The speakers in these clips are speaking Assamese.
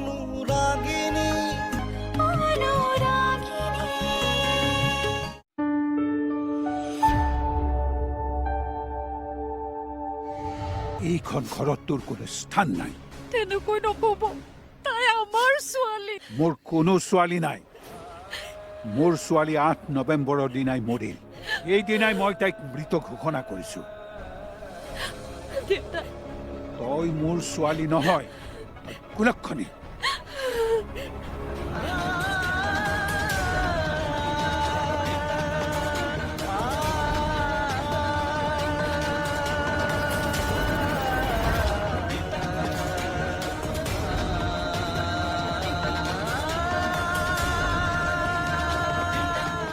অনুৰাগিনী। অনুৰাগিণী। এইখন ঘৰত তোৰ কোনো স্থান নাই। তেনেকৈ নক'ব, তাই আমাৰ ছোৱালী। মোৰ কোনো ছোৱালী নাই। মোৰ ছোৱালী 8 নৱেম্বৰৰ দিনাই মৰিল। এই দিনাই মই তাইক মৃত ঘোষণা কৰিছো। দেউতা। তই মোৰ ছোৱালী নহয়, তই কুলক্ষণী।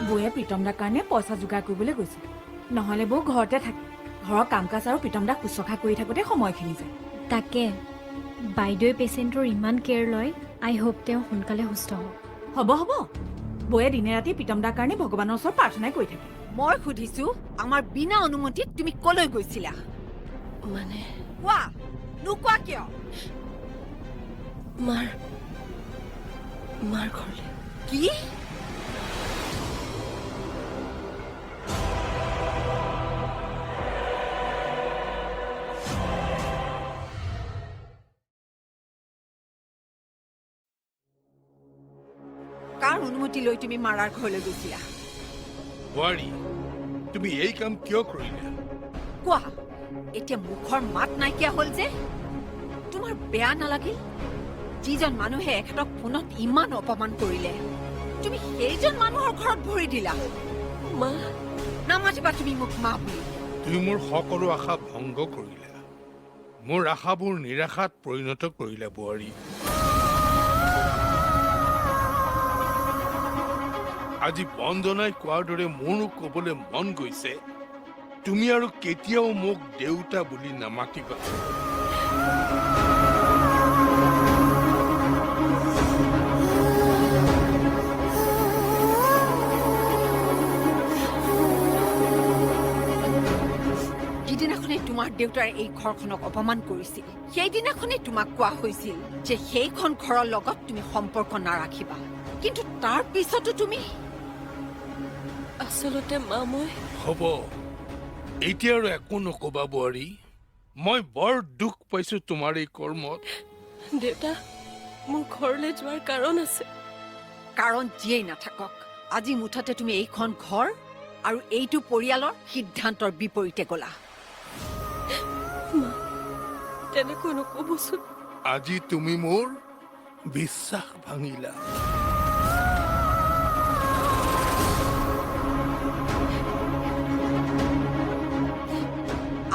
বৌয়ে প্ৰীতম দাৰ কাৰণে পইচা যোগাৰ কৰিবলৈ গৈছে। নহ'লে বৌ ঘৰতে থাকে, ঘৰৰ কাম কাজ আৰু প্ৰীতম দাক শুশ্ৰূষা কৰি থাকোঁতে সময়খিনি যায়। তাকে, বাইদেৱে পেচেণ্টৰ ইমান কেয়াৰ লয়। আই হোপ তেওঁ সোনকালে সুস্থ হওক। হ'ব হ'ব, বৌয়ে দিনে ৰাতি প্ৰীতম দাৰ কাৰণে ভগৱানৰ ওচৰত প্ৰাৰ্থনাই কৰি থাকে। মই সুধিছো, আমাৰ বিনা অনুমতিত তুমি কলৈ গৈছিলা? মানে? কোৱা, নোকোৱা কিয়? মাৰ ঘৰলৈ। কি? কাৰ অনুমতি লৈ তুমি মাৰাৰ ঘৰলৈ গৈছিলা? বোৱাৰী, তুমি এই কাম কিয় কৰিলা? কোৱা, এতিয়া মুখৰ মাত নাইকিয়া হ'ল যে? তোমাৰ বেয়া নালাগিল? যিজন মানুহে এখেতক ফোনত ইমান অপমান কৰিলে, তুমি সেইজন মানুহৰ ঘৰত ভৰি দিলা? মা। নামাতিবা তুমি মোক মা বুলি। তুমি মোৰ সকলো আশা ভংগ কৰিলা, মোৰ আশাবোৰ নিৰাশাত পৰিণত কৰিলা বোৱাৰী। আজি বন্দনাই কোৱাৰ দৰে মোৰো ক'বলৈ মন গৈছে, তুমি আৰু কেতিয়াও মোক দেউতা বুলি নামাতিবা। যিদিনাখনেই তোমাৰ দেউতাৰ এই ঘৰখনক অপমান কৰিছিল, সেইদিনাখনেই তোমাক কোৱা হৈছিল যে সেইখন ঘৰৰ লগত তুমি সম্পৰ্ক নাৰাখিবা। কিন্তু তাৰ পিছতো তুমি আচলতে মা, মই হ'ব, এতিয়া আৰু একো নক'বা বোৱাৰী। মই বৰ দুখ পাইছো তোমাৰ এই কৰ্মত। দেউতা, মোৰ ঘৰলৈ যোৱাৰ কাৰণ আছে। কাৰণ যিয়েই নাথাকক, আজি মুঠতে তুমি এইখন ঘৰ আৰু এইটো পৰিয়ালৰ সিদ্ধান্তৰ বিপৰীতে গ'লা। মা, তেনেকৈ নক'বচোন। আজি তুমি মোৰ বিশ্বাস ভাঙিলা।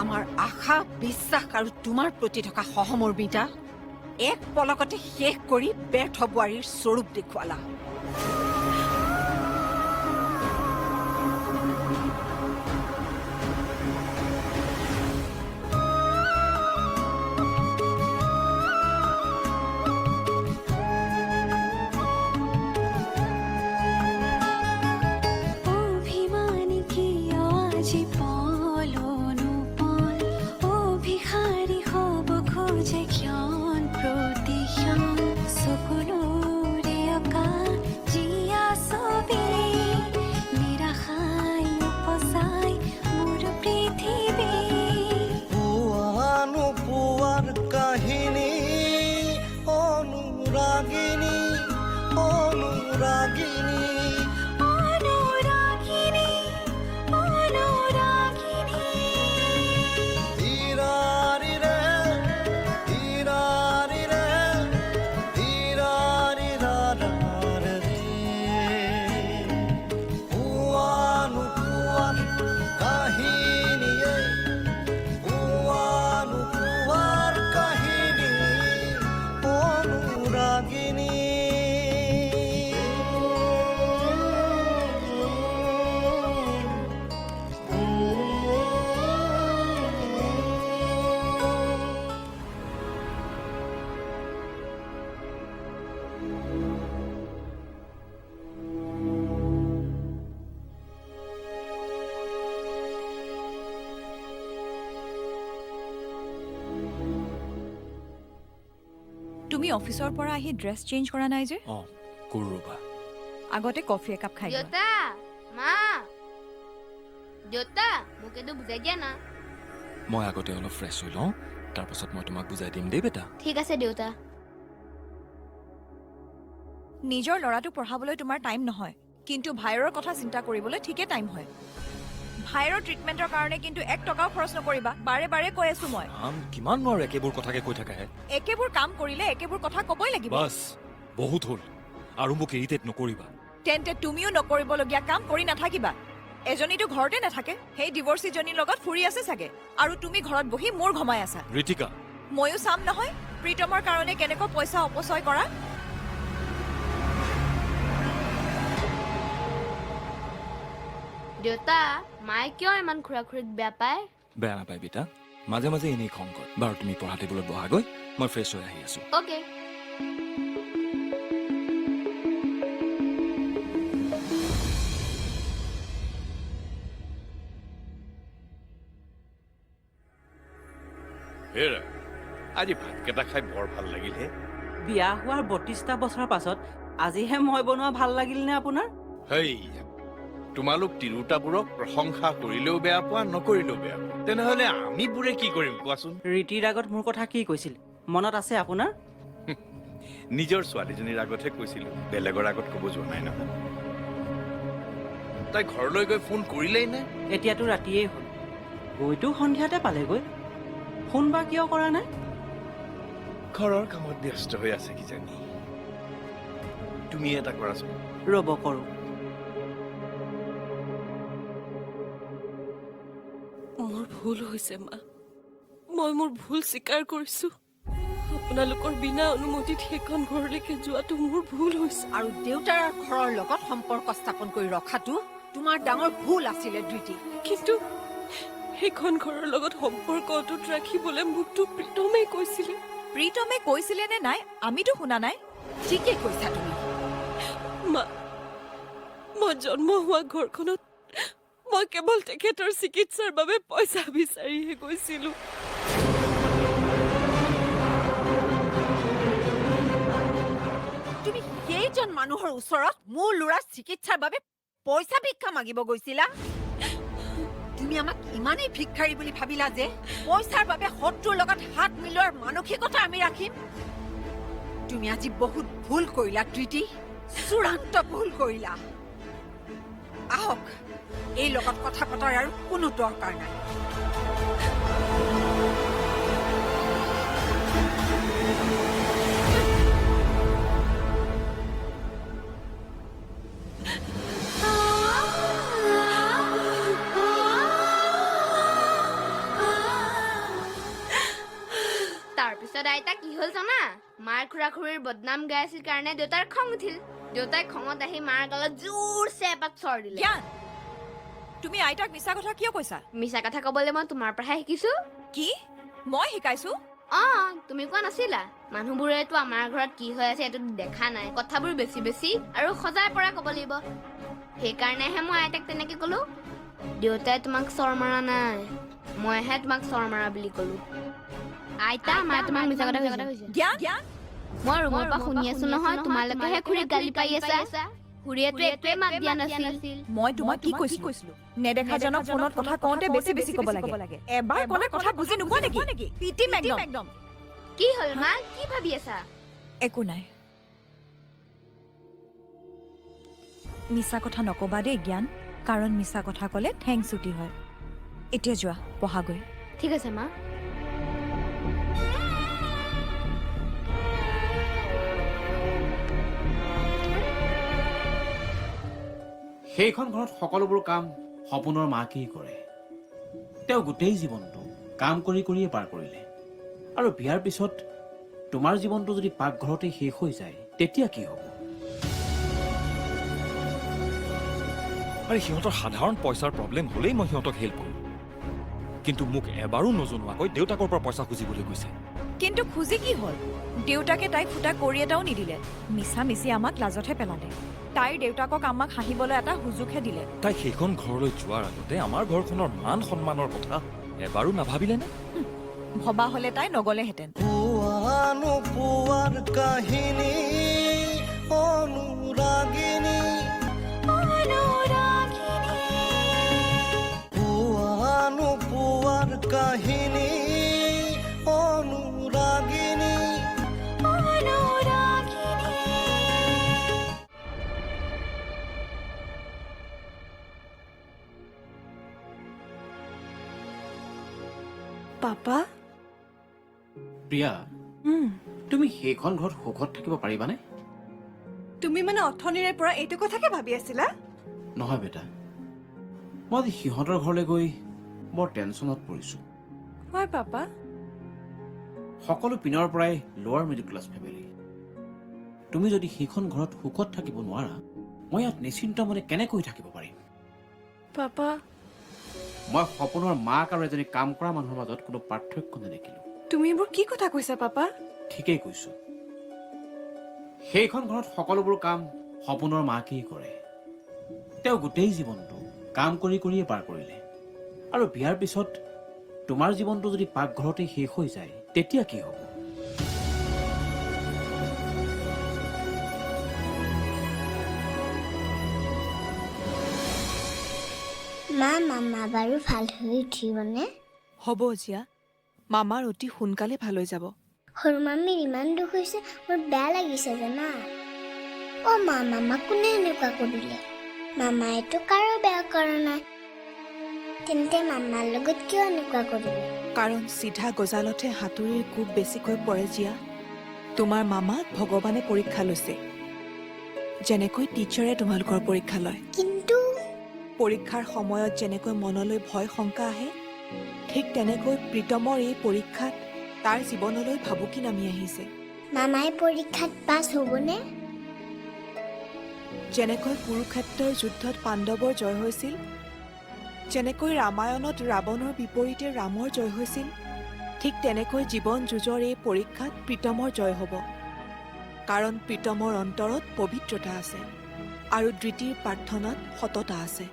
আমাৰ আশা, বিশ্বাস আৰু তোমাৰ প্ৰতি থকা সহমৰ্মিতা এক পলকতে শেষ কৰি ব্যৰ্থ বোৱাৰীৰ স্বৰূপ দেখুৱালা। অভিমানী কিয় আজি পল অনুপল, অভিসাৰী হ'ব খোজে ক্ষণ প্ৰতিক্ষণ। চকুলোৰে অঁকা জীয়া ছবি, নিৰাশাই উপচাই মোৰ পৃথিৱী। পোৱা নোপোৱাৰ কাহিনী, অনুৰাগিনী, অনুৰাগিনী। অনুৰাগিণী, অনুৰাগিণী। তিৰাৰিৰে, তিৰাৰিৰে, তিৰাৰিৰাৰাৰে। পোৱা নোপোৱাৰ কাহিনীয়ে, পোৱা নোপোৱাৰ কাহিনী, অনুৰাগিনী। তুমি অফিচৰ পৰা আহি ড্ৰেছ চেঞ্জ কৰা নাই যে? অঁ, কৰোঁ ৰ'বা। আগতে কফি একাপ খাই লোৱা। দেউতা, মা, দেউতা, মোক এইটো বুজাই দিয়া না। মই আগতে অলপ ফ্ৰেছ হৈ লওঁ, তাৰপাছত মই তোমাক বুজাই দিম দেই বেটা। ঠিক আছে দেউতা। নিজৰ ল'ৰাটোক পঢ়াবলৈ তোমাৰ টাইম নহয়, কিন্তু ভাইৰৰ কথা চিন্তা কৰিবলৈ ঠিকে টাইম হয়। ভাইৰৰ ট্ৰিটমেণ্টৰ কাৰণে কিন্তু এক টকাও খৰচ নকৰিবা, বাৰে বাৰে কৈ আছো মই। আম কিমান নোৱাৰো একেবোৰ কথাকে কৈ থাকাহে। একেবোৰ কাম কৰিলে একেবোৰ কথা ক'বই লাগিব। বাছ, বহুত হ'ল, আৰু মোক ইৰিটেট নকৰিবা। তেন্তে তুমিও নকৰিবলগীয়া কাম কৰি নাথাকিবা। এজনীতো ঘৰতে নাথাকে, সেই ডিভৰ্চিজনীৰ লগত ফুৰি আছে চাগে, আৰু তুমি ঘৰত বহি মূৰ ঘমাই আছা। ঋতিকা, ময়ো চাম নহয় প্ৰীতমৰ কাৰণে কেনেকৈ পইচা অপচয় কৰা। দেউতা, মায়ে কিয় ইমান খুৰা খুৰীক বেয়া পায়? বেয়া নাপায় বেটা, মাজে মাজে এনেই খং কৰে। বাৰু তুমি পঢ়া টেবুলত বহাগৈ, মই ফ্ৰেছ হৈ আহি আছো। অ'কে। হেৰা, আজি ভাতকেইটা খাই বৰ ভাল লাগিল হে। বিয়া হোৱাৰ 32টা বছৰৰ পাছত আজিহে মই বনোৱা ভাল লাগিল নে আপোনাৰ? হেই, তোমালোক তিৰোতাবোৰক প্ৰশংসা কৰিলেও বেয়া পোৱা, নকৰিলেও বেয়া পোৱা, তেনেহ'লে আমিবোৰে কি কৰিম কোৱাচোন? ৰীতিৰ আগত মোৰ কথা কি কৈছিল মনত আছে আপোনাৰ? নিজৰ ছোৱালীজনীৰ আগতহে কৈছিলো, বেলেগৰ আগত ক'ব যোৱা নাই নহয়। তাই ঘৰলৈ গৈ ফোন কৰিলেই নে? এতিয়াতো ৰাতিয়েই হ'ল, গৈতো সন্ধিয়াতে পালেগৈ, ফোন বা কিয় কৰা নাই? ঘৰৰ কামত ব্যস্ত হৈ আছে কিজানি। তুমি এটা কৰাচোন। ৰ'ব, কৰোঁ। মোৰ ভুল হৈছে মা, মই মোৰ ভুল স্বীকাৰ কৰিছো। আপোনালোকৰ বিনা অনুমতিত সেইখন ঘৰলৈকে যোৱাটো মোৰ ভুল হৈছে। আৰু দেউতাৰ ঘৰৰ লগত সম্পৰ্ক স্থাপন কৰি ৰখাটো তোমাৰ ডাঙৰ ভুল আছিলে ধৃতি। কিন্তু সেইখন ঘৰৰ লগত সম্পৰ্ক অটুট ৰাখিবলৈ মোকতো প্ৰীতমেই কৈছিলে। প্ৰীতমে কৈছিলে নে নাই আমিতো শুনা নাই। ঠিকেই কৈছা তুমি। মা, মই জন্ম হোৱা ঘৰখনত মই কেৱল তেখেতৰ চিকিৎসাৰ বাবে পইচা বিচাৰিহে গৈছিলো। তুমি সেইজন মানুহৰ ওচৰত মোৰ ল'ৰাৰ চিকিৎসাৰ বাবে পইচা ভিক্ষা মাগিব গৈছিলা? তুমি আমাক ইমানেই ভিক্ষাৰী বুলি ভাবিলা যে পইচাৰ বাবে শত্ৰুৰ লগত হাত মিলোৱাৰ মানসিকতা আমি ৰাখিম? তুমি আজি বহুত ভুল কৰিলা ধৃতি, চূড়ান্ত ভুল কৰিলা। আহক, এই লগত কথা পতাৰ আৰু কোনো দৰকাৰ নাই। তাৰপিছত আইতা কি হ'ল জানা? মাৰ খুৰা খুৰীৰ বদনাম গাই আছিল কাৰণে দেউতাৰ খং উঠিল। দেউতাই খঙত আহি মাৰ গালত জোৰছে এপাত চৰ দিলে। জ্ঞান, তুমি আইতাক মিছা কথা কিয় কৈছা? মিছা কথা ক'বলৈ মই তোমাৰ পৰাহে শিকিছো। কি মই শিকাইছো? অ, তুমি কোৱা নাছিলা? মানুহবোৰেতো আমাৰ ঘৰত কি হৈ আছে এইটো দেখা নাই, কথাবোৰ বেছি বেছি আৰু সজাই পৰা ক'ব লাগিব। সেইকাৰণেহে মই আইতাক তেনেকে ক'লো। দেউতাই তোমাক চৰ মৰা নাই, মইহে তোমাক চৰ মৰা বুলি ক'লো। আইতা, মায়ে তোমাক মিছা কথা কৈছে। জ্ঞান, মই ৰুমৰ পৰা শুনি আছো নহয়, তোমালোকেহে খুৰীক গালি পাৰি আছা। খুৰীয়েতো একোৱে মাত দিয়া নাছিল। মই তোমাক কি কৈছিলো? নেদেখাজনক ফোনত কথা কওঁতে বেছি বেছি ক'ব লাগে। এবাৰ ক'লে কথা বুজি নোপোৱা নেকি? পিটিম একদম। কি হ'ল মা, কি ভাবি আছা? একো নাই, মিছা কথা নকবা দেই জ্ঞান, কাৰণ মিছা কথা ক'লে ঠেং চুটি হয়। এতিয়া যোৱা পঢ়াগৈ। ঠিক আছে মা। সেইখন ঘৰত সকলোবোৰ কাম সপোনৰ মাকেই কৰে। তেওঁ গোটেই জীৱনটো কাম কৰি কৰিয়ে পাৰ কৰিলে, আৰু বিয়াৰ পিছত তোমাৰ জীৱনটো যদি পাকঘৰতে শেষ হৈ যায় তেতিয়া কি হ'ব? আৰে সিহঁতৰ সাধাৰণ পইচাৰ প্ৰব্লেম হ'লেই মই সিহঁতক হেল্প কৰোঁ, কিন্তু মোক এবাৰো নজনোৱাকৈ দেউতাকৰ পৰা পইচা খুজিবলৈ গৈছে। কিন্তু খুজি কি হ'ল? দেউতাকে তাইক ফুটা কৰি এটাও নিদিলে, মিছা মিছি আমাক লাজতহে পেলালে। তাইৰ দেউতাকক আমাক হাঁহিবলৈ এটা সুযোগহে দিলে। তাই সেইখন ঘৰলৈ যোৱাৰ আগতে আমাৰ ঘৰখনৰ মান সন্মানৰ কথা এবাৰো নাভাবিলেনে? ভবা হ'লে তাই নগলেহেঁতেন। পোৱা নোপোৱাৰ কাহিনী অনুৰাগিনী, অনুৰাগিণী। পোৱা নোপোৱাৰ কাহিনী অনুৰাগিনী। অনুৰাগিণী। পাপা। প্ৰিয়া, তুমি সেইখন ঘৰত সুখত থাকিব পাৰিবানে? তুমি মানে অথনিৰে পৰা এইটো কথাকে ভাবি আছিলা? নহয় বেটা, মই আজি সিহঁতৰ ঘৰলৈ গৈ বৰ টেনশ্যনত পৰিছোঁ। হয় পাপা। সকলো পিনৰ পৰাই লোৱাৰ মিডল ক্লাছ ফেমিলি। তুমি যদি সেইখন ঘৰত সুখত থাকিব নোৱাৰা, মই ইয়াত নিশ্চিন্ত মনে কেনেকৈ থাকিব পাৰিম? পাপা। মই সপোনৰ মাক আৰু এজনী কাম কৰা মানুহৰ মাজত কোনো পাৰ্থক্য নেদেখিলোঁ। তুমি এইবোৰ কি কথা কৈছা পাপা? ঠিকেই কৈছোঁ। সেইখন ঘৰত সকলোবোৰ কাম সপোনৰ মাকেই কৰে। তেওঁ গোটেই জীৱনটো কাম কৰি কৰিয়ে পাৰ কৰিলে আৰু বিয়াৰ পিছত তোমাৰ জীৱনটো যদি পাকঘৰতে শেষ হৈ যায়, তেতিয়া কি হ'ব? মা, মামা বাৰু ভাল হৈ উঠিবনে? হ'ব জীয়া, মামাৰ অতি সোনকালে ভাল হৈ যাব। সৰু মামীৰ ইমান দুখ হৈছে, মোৰ বেয়া লাগিছে জানা। অ' মা, মামাক কোনে এনেকুৱা কৰিলে? মামাইতো কাৰো বেয়া কৰা নাই, তেন্তে মামাৰ লগত কিয় এনেকুৱা কৰিলে? কাৰণ চিধা গজালতহে হাতুৰীৰ কোব বেছিকৈ পৰে জীয়া। তোমাৰ মামাক ভগৱানে পৰীক্ষা লৈছে, যেনেকৈ টিচাৰে তোমালোকৰ পৰীক্ষা লয়। কিন্তু পৰীক্ষাৰ সময়ত যেনেকৈ মনলৈ ভয় শংকা আহে, ঠিক তেনেকৈ প্ৰীতমৰ এই পৰীক্ষাত তাৰ জীৱনলৈ ভাবুকি নামি আহিছে। মামাই পৰীক্ষাত পাছ হ'বনে? যেনেকৈ কুৰুক্ষেত্ৰৰ যুদ্ধত পাণ্ডৱৰ জয় হৈছিল, যেনেকৈ ৰামায়ণত ৰাৱণৰ বিপৰীতে ৰামৰ জয় হৈছিল, ঠিক তেনেকৈ জীৱন যুঁজৰ এই পৰীক্ষাত প্ৰীতমৰ জয় হ'ব। কাৰণ প্ৰীতমৰ অন্তৰত পবিত্ৰতা আছে আৰু ধৃতিৰ প্ৰাৰ্থনাত সততা আছে।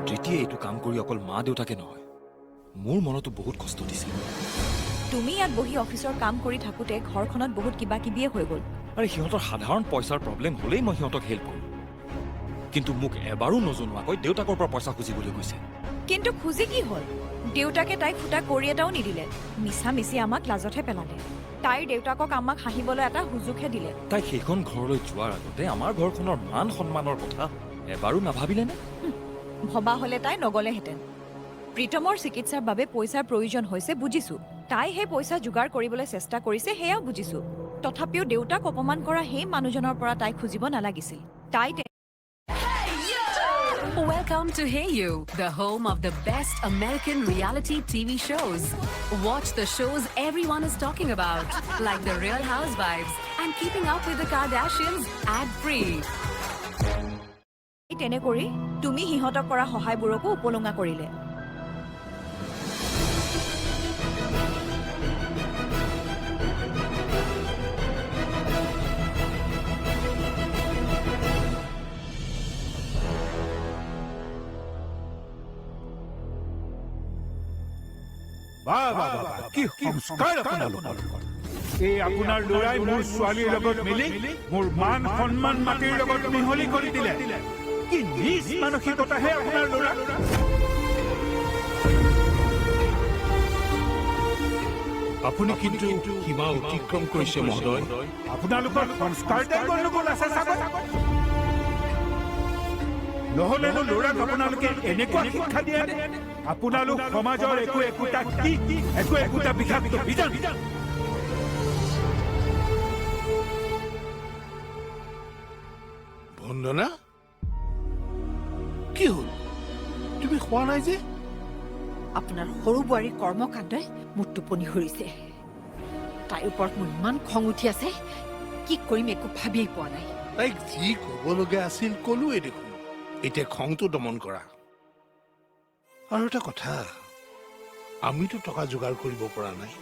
ধৃতিয়ে এইটো কাম কৰি অকল মা দেউতাকে নহয়, মোৰ মনতো বহুত কষ্ট দিছে। তুমি ইয়াত বহি অফিচৰ কাম কৰি থাকোঁতে ঘৰখনত বহুত কিবা কিবিয়ে হৈ গ'ল। আৰে, সিহঁতৰ সাধাৰণ পইচাৰ প্ৰব্লেম হ'লেই মই সিহঁতক হেল্প কৰোঁ, কিন্তু মোক এবাৰো নজনোৱাকৈ দেউতাকৰ পৰা পইচা খুজিবলৈ গৈছে। কিন্তু খুজি কি হ'ল? দেউতাকে তাইক ফুটা কৰি এটাও নিদিলে। মিছা মিছি আমাক লাজতহে পেলালে। তাইৰ দেউতাকক আমাক হাঁহিবলৈ এটা সুযোগহে দিলে। তাই সেইখন ঘৰলৈ যোৱাৰ আগতে আমাৰ ঘৰখনৰ মান সন্মানৰ কথা এবাৰো নাভাবিলেনে? ভবা হ'লে তাই নগ'লেহেঁতেন। প্ৰীতমৰ চিকিৎসাৰ বাবে পইচাৰ প্ৰয়োজন হৈছে বুজিছোঁ, তাই সেই পইচা যোগাৰ কৰিবলৈ চেষ্টা কৰিছে সেয়াও বুজিছোঁ, তথাপিও দেউতাক অপমান কৰা সেই মানুহজনৰ পৰা তাই খুজিব নালাগিছিল। তাই Welcome to Hey You, the home of the best American reality TV shows. Watch the shows everyone is talking about, like The Real Housewives and Keeping Up with the Kardashians, ad free. তেনে কৰি তুমি সিহঁতক কৰা সহায়বোৰকো উপলুঙা কৰিলে। বাহ বাহ বাহ, কি সংস্কাৰ আপোনালোকৰ! এই আপোনাৰ ল'ৰাই মোৰ ছোৱালীৰ লগত মিলি মোৰ মান সন্মান মাটিৰ লগত মিহলি কৰি দিলে। কি নীচ মানসিকতাহে আপোনাৰ ল'ৰা! আপুনি কিন্তু সীমা অতিক্ৰম কৰিছে মহোদয়। আপোনালোকৰ সংস্কাৰতে গণ্ডগোল আছে চাগৈ। নহ'লেনো ল'ৰাক আপোনালোকে এনেকুৱা শিক্ষা দিয়ে? আপোনালোক সমাজৰ একো একোটা কি একো একোটা বিষাক্ত বীজাণু। বন্দনা, কি হ'ল? তুমি খোৱা নাই যে? আপোনাৰ সৰু বোৱাৰীৰ কৰ্মকাণ্ডই মোৰ টোপনি হৰিছে। তাইৰ ওপৰত মোৰ ইমান খং উঠি আছে, কি কৰিম একো ভাবিয়েই পোৱা নাই। তাইক যি ক'বলগীয়া আছিল ক'লোৱেই দেখোন, এতিয়া খংটো দমন কৰা। আৰু এটা কথা, আমিতো টকা যোগাৰ কৰিব পৰা নাই,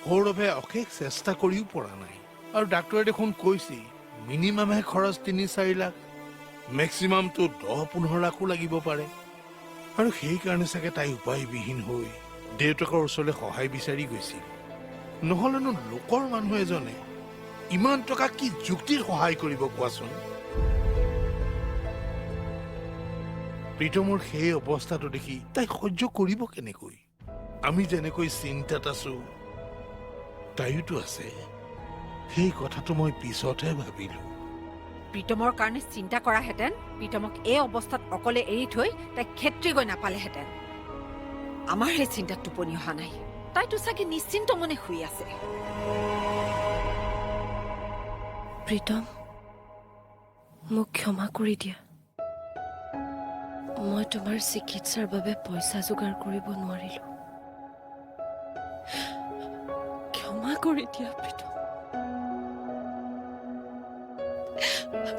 সৌৰভে অশেষ চেষ্টা কৰিও পৰা নাই, আৰু ডাক্তৰে দেখোন কৈছেই মিনিমামহে খৰচ 3-4 লাখ, মেক্সিমামটো 10-15 লাখো লাগিব পাৰে। আৰু সেইকাৰণে চাগে তাই উপায়বিহীন হৈ দেউতাকৰ ওচৰলৈ সহায় বিচাৰি গৈছিল। নহ'লেনো লোকৰ মানুহ এজনে ইমান টকা কি যুক্তিৰ সহায় কৰিব কোৱাচোন? প্ৰীতমৰ সেই অৱস্থাটো দেখি তাই সহ্য কৰিব কেনেকৈ? আমি যেনেকৈ চিন্তাত আছো, তাইওতো আছে। সেই কথাটো মই পিছতহে ভাবিলো। প্ৰীতমৰ কাৰণে চিন্তা কৰাহেঁতেন প্ৰীতমক এই অৱস্থাত অকলে এৰি থৈ তাই ক্ষেত্ৰী গৈ নাপালেহেঁতেন। আমাৰ সেই চিন্তাত টোপনি অহা নাই। তাইতো চাগে নিশ্চিন্ত মনে শুই আছে। প্ৰীতম, মোক ক্ষমা কৰি দিয়া। মই তোমাৰ চিকিৎসাৰ বাবে পইচা যোগাৰ কৰিব নোৱাৰিলো। ক্ষমা কৰি দিয়া প্ৰীতম।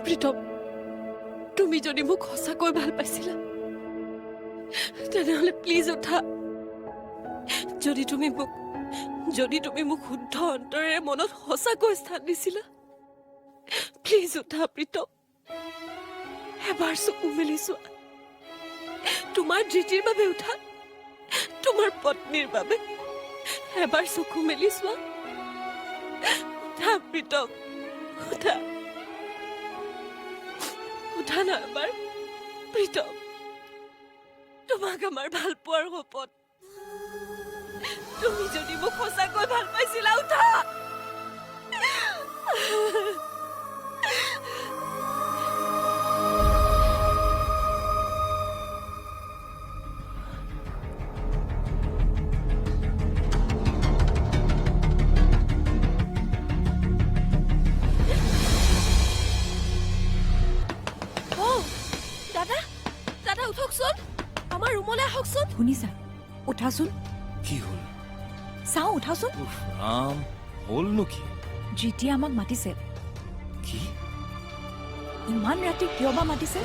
প্ৰীতম, তুমি যদি মোক সঁচাকৈ ভাল পাইছিলা তেনেহ'লে প্লিজ উঠা। যদি তুমি মোক শুদ্ধ অন্তৰেৰে মনত সঁচাকৈ স্থান দিছিলা, প্লিজ উঠা প্ৰীতম। এবাৰ চকু মেলি চোৱা। তোমাৰ ধৃতিৰ বাবে উঠা, তোমাৰ পত্নীৰ বাবে এবাৰ চকু মেলি চোৱা। উঠা প্ৰীতম, উঠা, উঠা না এবাৰ প্ৰীতম। তোমাক আমাৰ ভাল পোৱাৰ শপত, তুমি যদি মোক সঁচাকৈ ভাল পাইছিলা, উঠা। দাদা, দাদা উঠকচোন, আমাৰ ৰুমলৈ আহকচোন। শুনিছা? উঠাচোন। কি হ'ল? চাওঁ, উঠাচোন। ৰাম, হ'লনো কি? যেতিয়া আমাক মাতিছে। কি? ইমান ৰাতি কিয় বা মাতিছে?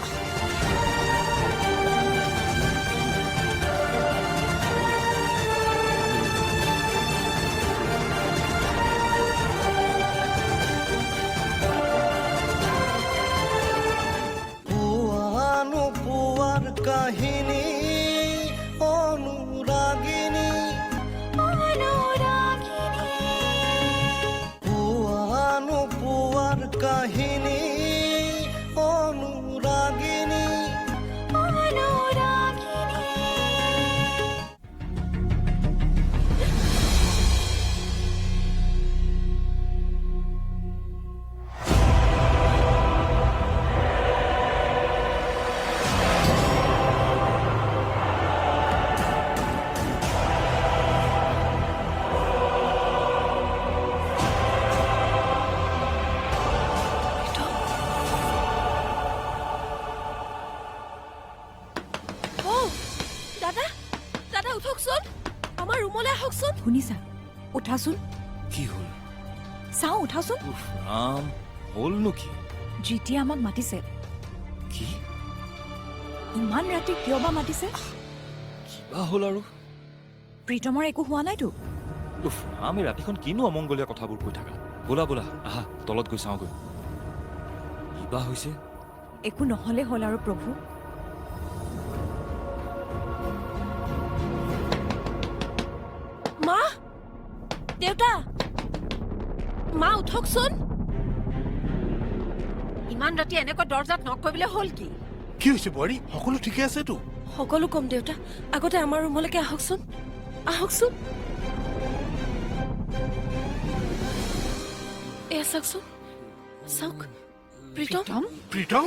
নোপোৱাৰ কাহিনী অনুৰাগিনী, পোৱা নোপোৱাৰ কাহিনী অনুৰাগিনী। দাদা, দাদা উঠকচোন, আমাৰ ৰুমলৈ আহকচোন। শুনিছা? উঠাচোন। কি হ'ল? চাওঁ, উঠাচোন। ৰাম, হ'লনো কি? যেতিয়া আমাক মাতিছে। কি? ইমান ৰাতি কিয় বা মাতিছে? কিবা হ'ল আৰু? প্ৰীতমৰ একো হোৱা নাইতো? উফ ৰাম, এই ৰাতিখন কিনো অমংগলীয়া কথাবোৰ কৈ থাকা। ব'লা ব'লা, আহা তলত গৈ চাওঁগৈ কিবা হৈছে। একো নহ'লে হ'ল আৰু প্ৰভু। মা, দেউতা, মা উঠকচোন। ইমান ৰাতি এনেকৈ দৰ্জাত নক কৰিবলৈ হ'ল কি? কি হৈছে বোৱাৰী? সকলো ঠিকে আছেতো? সকলো কম দেউতা, আগতে আমাৰ ৰুমলৈকে আহকচোন, আহকচোন। এয়া চাওকচোন, চাওক। প্ৰীতম, প্ৰীতম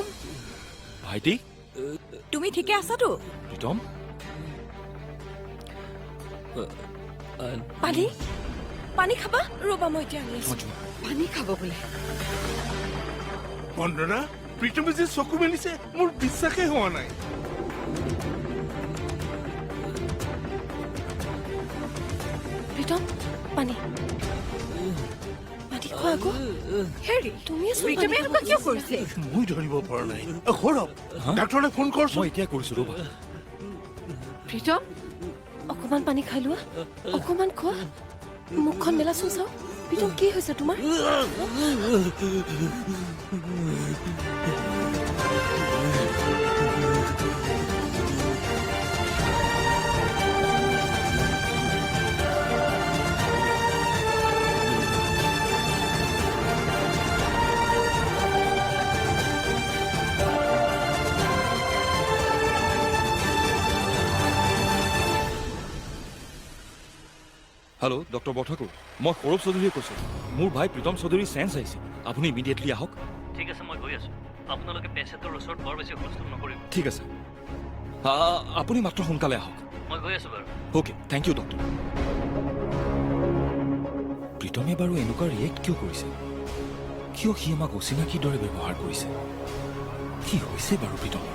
ভাইটি, তুমি ঠিকে আছাতো? প্ৰীতম, পানী, পানী খাবা? ৰ'বা, মই এতিয়া আনি আছো। পানী খাব বোলে। বন্দনা, প্ৰীতমে যে চকু মেলিছে মোৰ বিশ্বাসেই হোৱা নাই। প্ৰীতম, পানী, পানী খোৱা আকৌ। হেৰি, তুমি প্ৰীতমে এনেকুৱা কিয় কৰিছে? মই ধৰিব পৰা নাই। সৌৰভ, ডাক্তৰলৈ ফোন কৰচোন। মই এতিয়া কৰিছো, ৰ'বা। প্ৰীতম, অকণমান পানী খাই লোৱা, অকণমান খোৱা। মুখখন মেলাচোন চাওঁ। প্ৰীতম, কি হৈছে তোমাৰ? হেল্ল' ডক্টৰ বৰঠাকুৰ, মই সৌৰভ চৌধুৰীয়ে কৈছোঁ। মোৰ ভাই প্ৰীতম চৌধুৰী চেঞ্চ আহিছে, আপুনি ইমিডিয়েটলি আহক। ঠিক আছে, মই গৈ আছোঁ। আপোনালোকে পেচেণ্টৰ ওচৰত বৰ বেছি হুলস্থুল নকৰিব। ঠিক আছে, আপুনি মাত্ৰ সোনকালে আহক। মই গৈ আছোঁ বাৰু। Okay, thank you doctor. প্ৰীতমে বাৰু এনেকুৱা ৰিয়েক্ট কিয় কৰিছে? কিয় সি আমাক অচিনাকিৰ দৰে ব্যৱহাৰ কৰিছে? কি হৈছে বাৰু প্ৰীতমৰ?